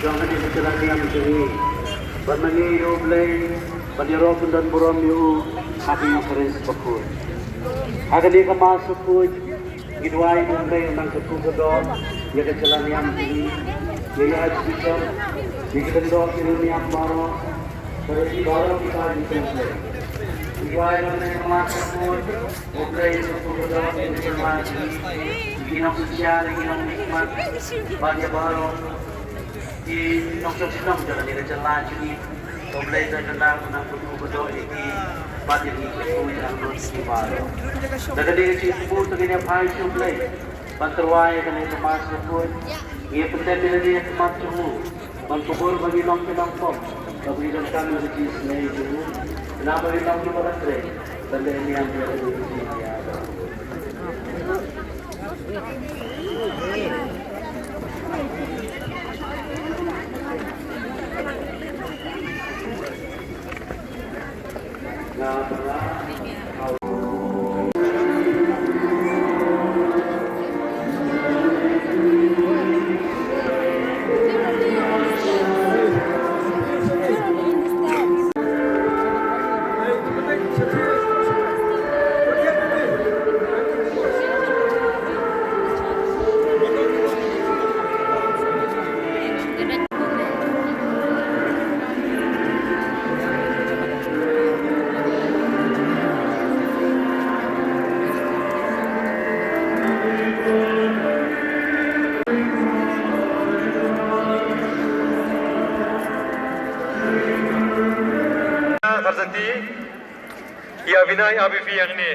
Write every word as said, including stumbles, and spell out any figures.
Jong kane ka jylla niam jong ngi. Bad ma ngi ïa U Blei ban ïaroh pyndon burom ïa u ha ka Eukharist bakhuid. Ha kane ka Mass bakhuid ngi duwai ïa U Blei un nang kyrkhu kyrdoh ïa ka jylla niam jong ngi, ïa i Archbishop, ïa ki lyngdoh ki riewniam baroh, bad ïa ki baroh ki paid jong U Blei. Ngi duwai ïa kane ka Mass bakhuid, U Blei un kyrkhu kyrdoh ïa ka jylla jong ngi, ïa ki nongshynshar, ïa ki nongmihkhmat, bad ïa baroh ki nongshong shnong jong kane ka jylla jong ngi. To U Blei Trai Kynrad un nang kyrkhu kyrdoh ïa ki bad ïa ki kyrkhu jong ngi ki baroh. Da kane ka jingkyrkhu to ngin ïa phai sha U Blei ban tyrwa ïa kane ka Mass bakhuid. Ngi ïa pyndep ïa lade ha khmat jong u ban kubur ba ngi long ki nongpop, ba ngi donkam ïa ka jingisynei jong u, khnang ba ngin long kiba la trei ban leh niam ïa ka jingïada. Kharjati, ïa Vinay A B V hangne.